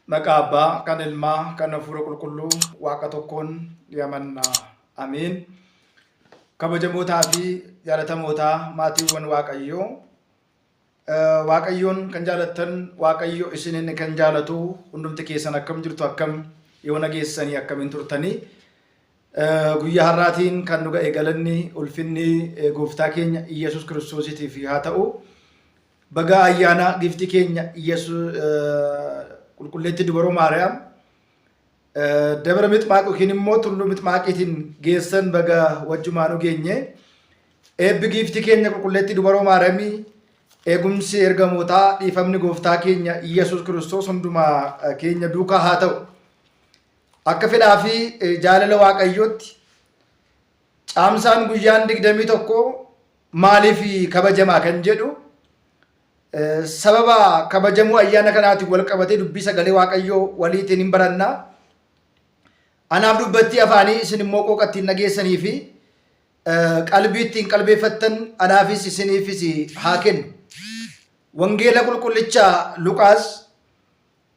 Maqaa Abbaa, kan Ilmaa, kan Hafuura Qulqulluu Waaqa tokkoon ni amanna. Ameen. Kabajamootaa fi jaalatamootaa maatiiwwan Waaqayyoo, Waaqayyoon kan jaalattan, Waaqayyo isiniin kan jaalatu hundumti keessan akkam jirtu, akkam yoo nageessanii, akkamiin turtanii? Guyyaa har'aatiin kan nu ga'e galanni ulfinni gooftaa keenya Iyyasuus Kiristoosiitiif haa ta'u. Baga ayyaana giiftii keenya Iyyasuus qulqulleettii dubaroo Maariyaam Dabra Mixmaaq yookiin immoo Tulluu Mixmaaqiitiin geessan baga wajjumaanuu geenye. Eebbi giiftii keenya qulqulleettii dubaroo Maariyaamii, eegumsi ergamootaa, dhiifamni gooftaa keenya Iyyasuus Kiristoos hundumaa keenya duukaa haa ta'u. Akka fedhaa fi jaalala Waaqayyootti Caamsaan guyyaan 21 maaliif kabajamaa kan jedhu, sababa kabajamuu ayyaana kanaatiin wal qabatee dubbii sagalee Waaqayyoo waliitiin hin baranna. Anaaf dubbattii afaanii, isin immoo qooqa ittiin dhageessanii fi qalbii ittiin qalbeeffattan anaafis isiniifis haa kennu. Wangeela qulqullicha Luqaas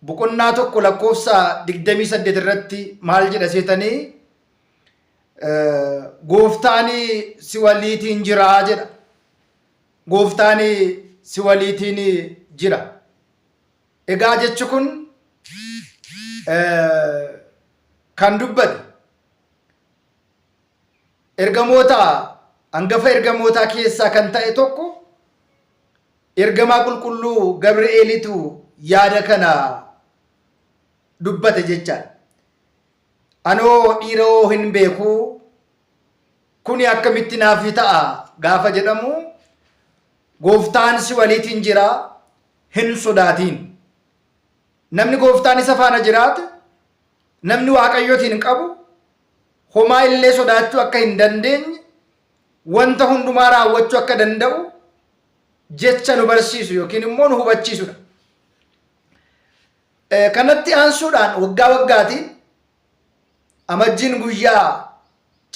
boqonnaa 1 lakkoofsa 28 irratti maal jedha seetanii? Gooftaan si waliitiin jira jedha. Gooftaan si waliitiin jira. Egaa jechi kun kan dubbate ergamoota hangafa ergamootaa keessaa kan ta'e tokko ergamaa qulqulluu Gabri'eelitu yaada kana dubbate jechaadha. Anoo dhiiroo hin beeku, kuni akkamitti naaf ta'a gaafa jedhamu, gooftaan si waliitiin jira, hin sodaatiin. Namni gooftaan isa faana jiraate, namni waaqayyotiin qabu homaa illee sodaachuu akka hin dandeenye, wanta hundumaa raawwachuu akka danda'u jecha nu barsiisu yookiin immoo nu hubachiisudha. Kanatti aansuudhaan waggaa waggaatiin Amajjiin guyyaa,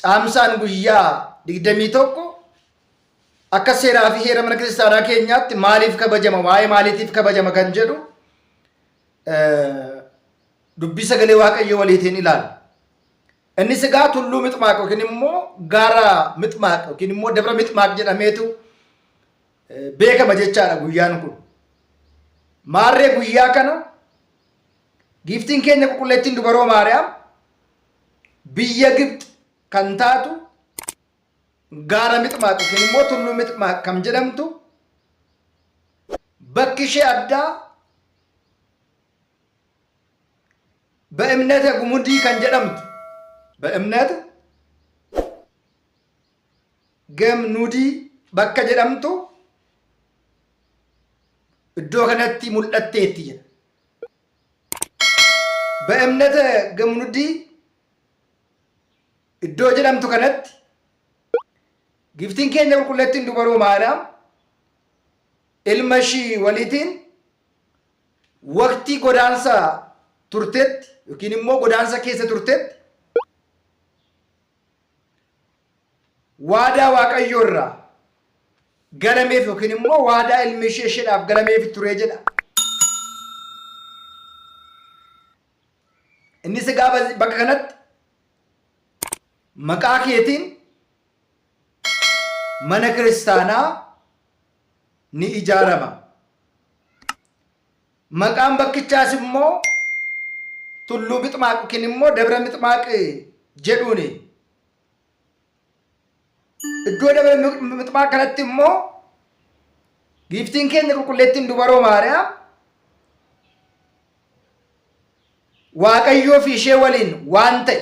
Caamsaan guyyaa 21 akka seeraa fi heera mana kiristaanaa keenyaatti maaliif kabajama, waa'ee maaliitiif kabajama kan jedhu dubbii sagalee Waaqayyoo waliitiin ilaalla. Innis egaa tulluu Mixmaaq yookiin immoo gaara Mixmaaq yookiin immoo Dabra Mixmaaq jedhameetu beekama jechaadha guyyaan kun. Maarree guyyaa kana giiftiin keenya qulqulleettiin dubaroo Maariyaam biyya Gibxi kan taatu gaara Mixmaaq yookiin immoo tulluu Mixmaaq kan jedhamtu, bakki ishee addaa Ba'imnata Gumudii kan jedhamtu, Ba'imnata Gamnudii bakka jedhamtu iddoo kanatti mul'atteetti jedha. Ba'imnata Gamnudii iddoo jedhamtu kanatti giftiin keenya qulqulleettiin dubaroo Maariyaam ilma ishii waliitiin waqtii godaansa turtetti yookiin immoo godaansa keessa turtetti waadaa Waaqayyoo irraa galameef yookiin immoo waadaa ilmi ishee isheedhaaf galameef ture jedha. Innis egaa bakka kanatti maqaa keetiin mana kiristaanaa ni ijaarama. Maqaan bakkichaas immoo Tulluu Mixmaaq yookiin immoo Dabra Mixmaaq jedhuuni. Iddoo Dabra Mixmaaq kanatti immoo giiftiin keenya qulqulleettiin dubaroo Maariyaam Waaqayyoo fi ishee waliin waan ta'e,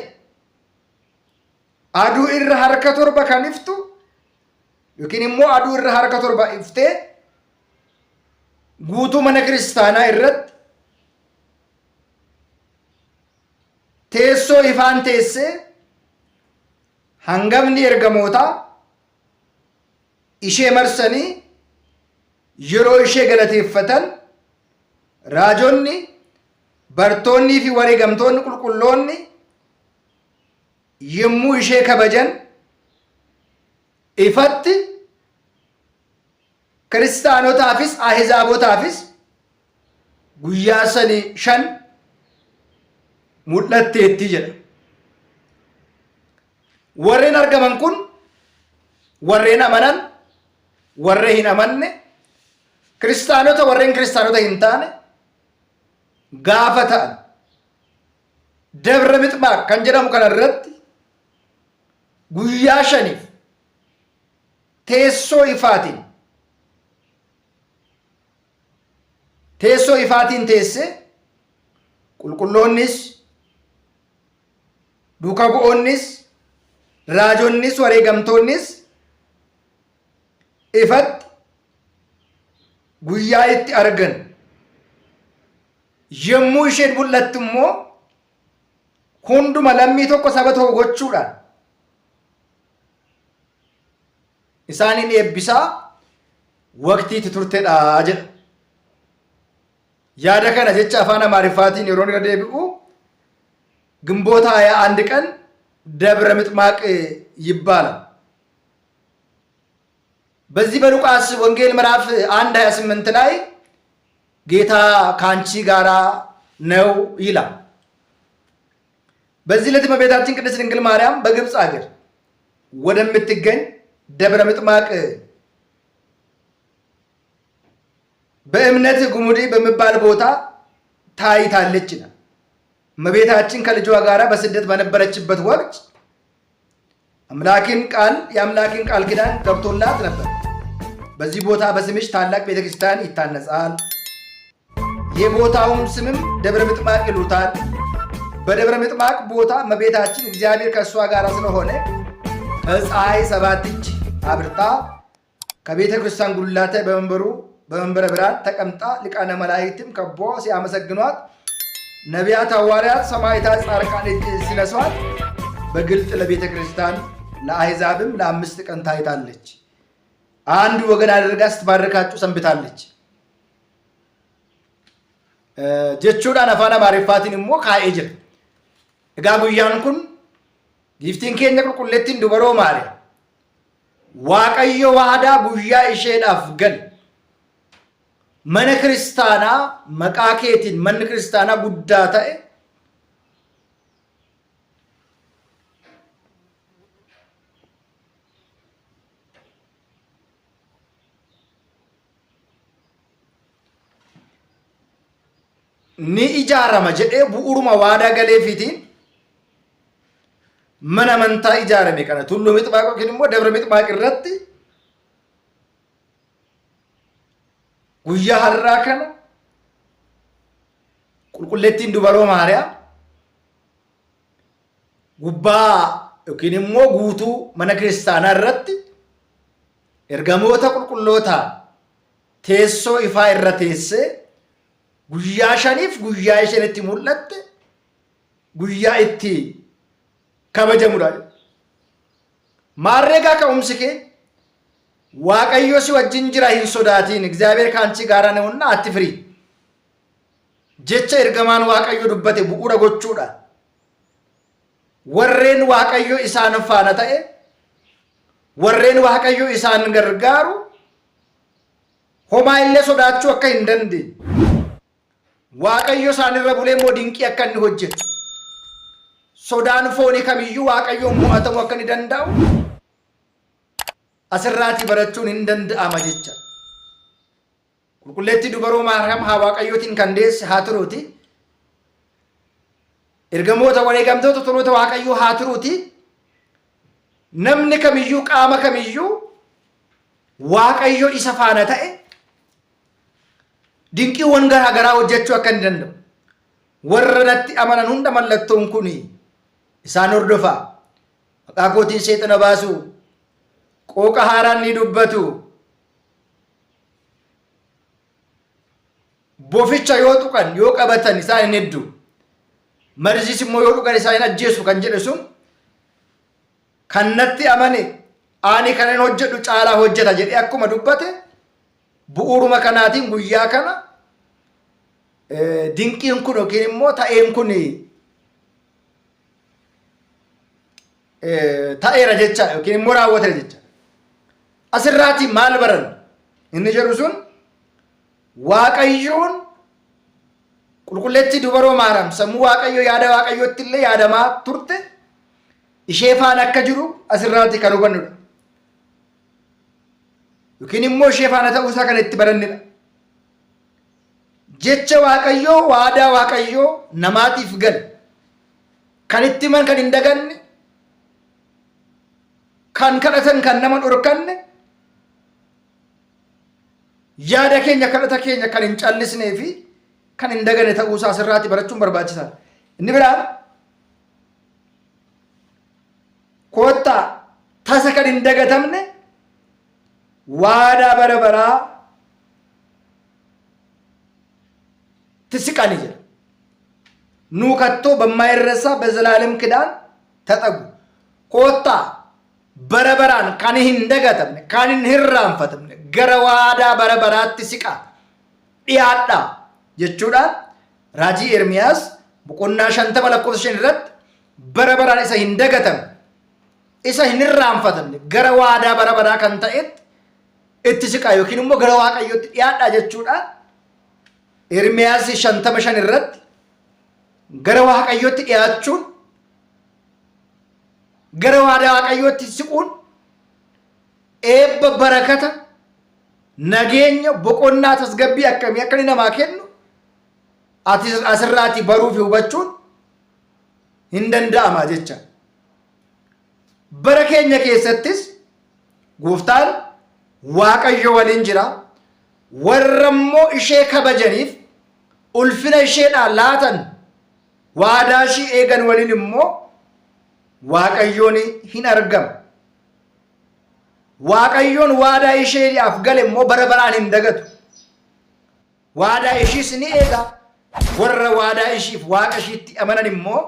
aduu irra harka torba kan iftu yookiin immoo aduu irra harka torba iftee guutuu mana kiristaanaa irratti teessoo ifaan teessee, hangafni ergamootaa ishee marsanii yeroo ishee galateeffatan, raajonni, bartoonnii fi wareegamtoonni qulqulloonni yommuu ishee kabajan, ifatti kiristaanotaafis ahizaabotaafis guyyaa sani 5 mul'atteetti jedha. Warreen argaman kun warreen amanan, warreen hin amanne, kiristaanota warreen kiristaanota hin taane gaafa ta'an Dabra Mixmaaq kan jedhamu kana irratti guyyaa shaniif teessoo ifaatiin teessoo ifaatiin teessee qulqulloonnis duuka bu'oonnis raajonnis wareegamtoonnis ifatti guyyaa itti argan yommuu isheen mul'attu immoo hunduma lammii tokko saba tokko gochuudhaan isaaniin eebbisaa waqtii itti turtedha jedha. Yaada kana jecha afaan Amaariffaatiin yeroo irra deebi'u ግንቦት 21 ቀን ደብረ ምጥማቅ ይባላል። በዚህ በሉቃስ ወንጌል ምዕራፍ 1 28 ላይ ጌታ ከአንቺ ጋራ ነው ይላል። በዚህ ዕለት እመቤታችን ቅድስት ድንግል ማርያም በግብፅ አገር ወደምትገኝ ደብረ ምጥማቅ በእምነት ጉሙዲ በሚባል ቦታ ታይታለች ይላል። እመቤታችን ከልጇ ጋር በስደት በነበረችበት ወቅት አምላክን ቃል የአምላክን ቃል ኪዳን ገብቶላት ነበር። በዚህ ቦታ በስምሽ ታላቅ ቤተክርስቲያን ይታነጻል፣ የቦታውም ስምም ደብረ ምጥማቅ ይሉታል። በደብረ ምጥማቅ ቦታ እመቤታችን እግዚአብሔር ከእሷ ጋር ስለሆነ ከፀሐይ ሰባት እጅ አብርታ ከቤተ ክርስቲያን ጉልላት በመንበሩ በመንበረ ብርሃን ተቀምጣ ሊቃነ መላእክትም ከቦ ሲያመሰግኗት ነቢያት፣ ሐዋርያት፣ ሰማዕታት፣ ጻድቃን እጅ ሲነሷት በግልጥ ለቤተ ክርስቲያን ለአሕዛብም ለአምስት ቀን ታይታለች። አንድ ወገን አድርጋ ስትባርካችሁ ሰንብታለች። Jechuudhaan afaan Amaariffaatiin immoo kaa'ee jira. Egaa guyyaan kun giiftiin keenya qulqulleettiin dubaroo Maariyaam Waaqayyo waadaa guyyaa isheedhaaf gale mana kiristaanaa maqaa keetiin manni kiristaanaa guddaa ta'e ni ijaarama jedhee bu'uuruma waadaa galeefiitiin mana amantaa ijaarame kana Tulluu Mixmaaq yookiin immoo Dabra Mixmaaq irratti guyyaa har'aa kana qulqulleettiin dubaroo Maariyaam gubbaa yookiin immoo guutuu mana kiristaanaa irratti ergamoota qulqullootaan teessoo ifaa irra teessee guyyaa shaniif guyyaa isheen itti mul'atte guyyaa itti kabajamudha. Maarree egaa ka'umsi kee Waaqayyo si wajjin jira hin sodaatiin እግዚአብሔር ከአንቺ ጋር ነውና አትፍሪ jecha ergamaan Waaqayyo dubbate bu'uura gochuudhaan warreen Waaqayyo isaan faana ta'e warreen Waaqayyo isaan gargaaru homaa illee sodaachuu akka hin dandeenye Waaqayyo isaanirra bulee immoo dinqii akka inni hojjetu sodaan foonii kamiyyuu Waaqayyoon mo'atamuu akka inni danda'u asirraatii barachuun hin danda'ama jecha. Qulqulleettii dubaroo Maariyaam haa Waaqayyootiin kan deesse haa turuuti. Ergamoota wareegamtoota toloota Waaqayyoo haa turuuti. Namni kamiyyuu qaama kamiyyuu Waaqayyo isa faana ta'e dinqiiwwan garaa garaa hojjechuu akka inni danda'u. Warra natti amanan hunda mallattoon kun isaan hordofa. Maqaa kootiin seexana baasu. Qooqa haaraan ni dubbatu. Boficha yoo tuqan yoo qabatan isaan hin heddu. Marziis immoo yoo dhugan isaan hin ajjeesu kan jedhe sun kan natti amane ani kanan hojjedhu caalaa hojjeta jedhee akkuma dubbate bu'uuruma kanaatiin guyyaa kana dinqiin kun yookiin immoo ta'een kun ta'eera jecha yookiin immoo raawwateera jecha. Asirraatii maal baran inni jedhu sun Waaqayyoon Qulqulleettii Dubaroo Maariyaam sammuu Waaqayyoo yaada Waaqayyootti illee yaadamaa turte ishee faana akka jiru asirraatti kan hubannudha. Yookiin immoo ishee faana ta'uu isaa kan itti barannedha. Jecha Waaqayyoo waadaa Waaqayyoo namaatiif gale kan itti himan kan hin daganne kan kadhatan kan nama dhorkanne yaada keenya kadhata keenya kan hin callisnee fi kan hin dagane ta'uu isaa asirraatti barachuun barbaachisaadha. Inni biraan koottaa tasa kan hin dagatamne waadaa bara baraa tisiqani jedha. Nuu kattoo በማይረሳ በዘላለም ኪዳን ተጠጉ koottaa bara baraan kan hin dagatamne kan hin hirraanfatamne gara waadaa bara baraatti siqaa dhiyaadhaa jechuudhaan raajii Ermiyaas boqonnaa 50 lakkoofsa 5 irratti bara baraan isa hin dagatamne isa hin irraanfatamne gara waadaa bara baraa kan ta'etti itti siqaa yookiin immoo gara Waaqayyootti dhiyaadhaa jechuudhaan Ermiyaas 55 irratti gara Waaqayyootti dhiyaachuun gara waadaa Waaqayyootti siquun eebba barakata nageenya boqonnaa tasgabbii akkamii akka inni namaa kennu ati asirraatii baruu fi hubachuun hin danda'ama jecha. Bara keenya keessattis gooftaan Waaqayyo waliin jira. Warra immoo ishee kabajaniif ulfina isheedhaan laatan waadaa ishii eegan waliin immoo Waaqayyoon hin argama. Waaqayyoon waadaa isheedhaaf gale immoo bara baraan hin dagatu. Waadaa ishiis ni eega. Warra waadaa ishiif waaqa ishiitti amanan immoo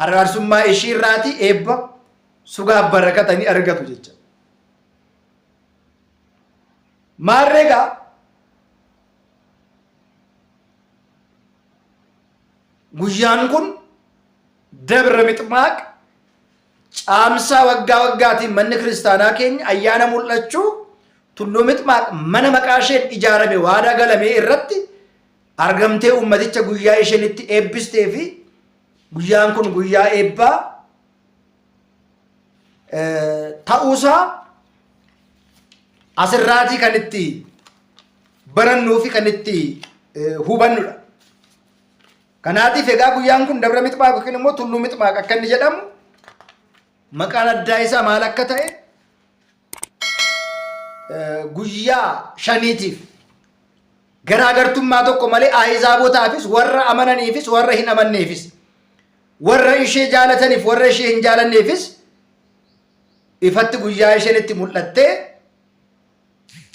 araarsummaa ishii irraatii eebba sugaa barakata ni argatu jecha. Maarree egaa guyyaan kun Dabra Mixmaaq caamsaa waggaa waggaatiin manni kiristaanaa keenya ayyaana mul'achuu Tulluu Mixmaaq mana maqaa isheen ijaarame waadaa galamee irratti argamtee uummaticha guyyaa isheen itti eebbistee fi guyyaan kun guyyaa eebbaa ta'uusaa asirraatii kan itti barannuu fi kan itti hubannudha. Kanaatiif egaa guyyaan kun Dabra Mixmaaq yookiin immoo Tulluu Mixmaaq akka inni jedhamu maqaan addaa isaa maal akka ta'e guyyaa shaniitiif garaagartummaa tokko malee ahizaabotaafis warra amananiifis warra hin amanneefis warra ishee jaalataniif warra ishee hin jaalanneefis ifatti guyyaa isheen itti mul'attee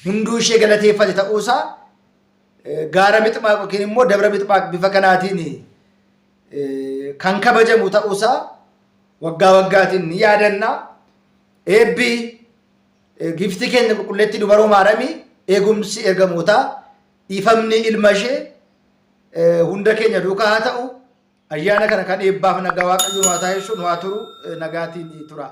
hunduu ishee galateeffate ta'uusaa gaara Mixmaaq yookiin immoo Dabra Mixmaaq bifa kanaatiin kan kabajamu ta'uusaa waggaa waggaatiin ni yaadanna. Eebbi gifti keenya qulqulleettii dubaroo Maaramii eegumsi ergamootaa dhiifamni ilma ishee hunda keenya duukaa haa ta'u. Ayyaana kana kan eebbaaf nagaa Waaqayyo nu haa taasisu nu haa turu nagaatiin tura.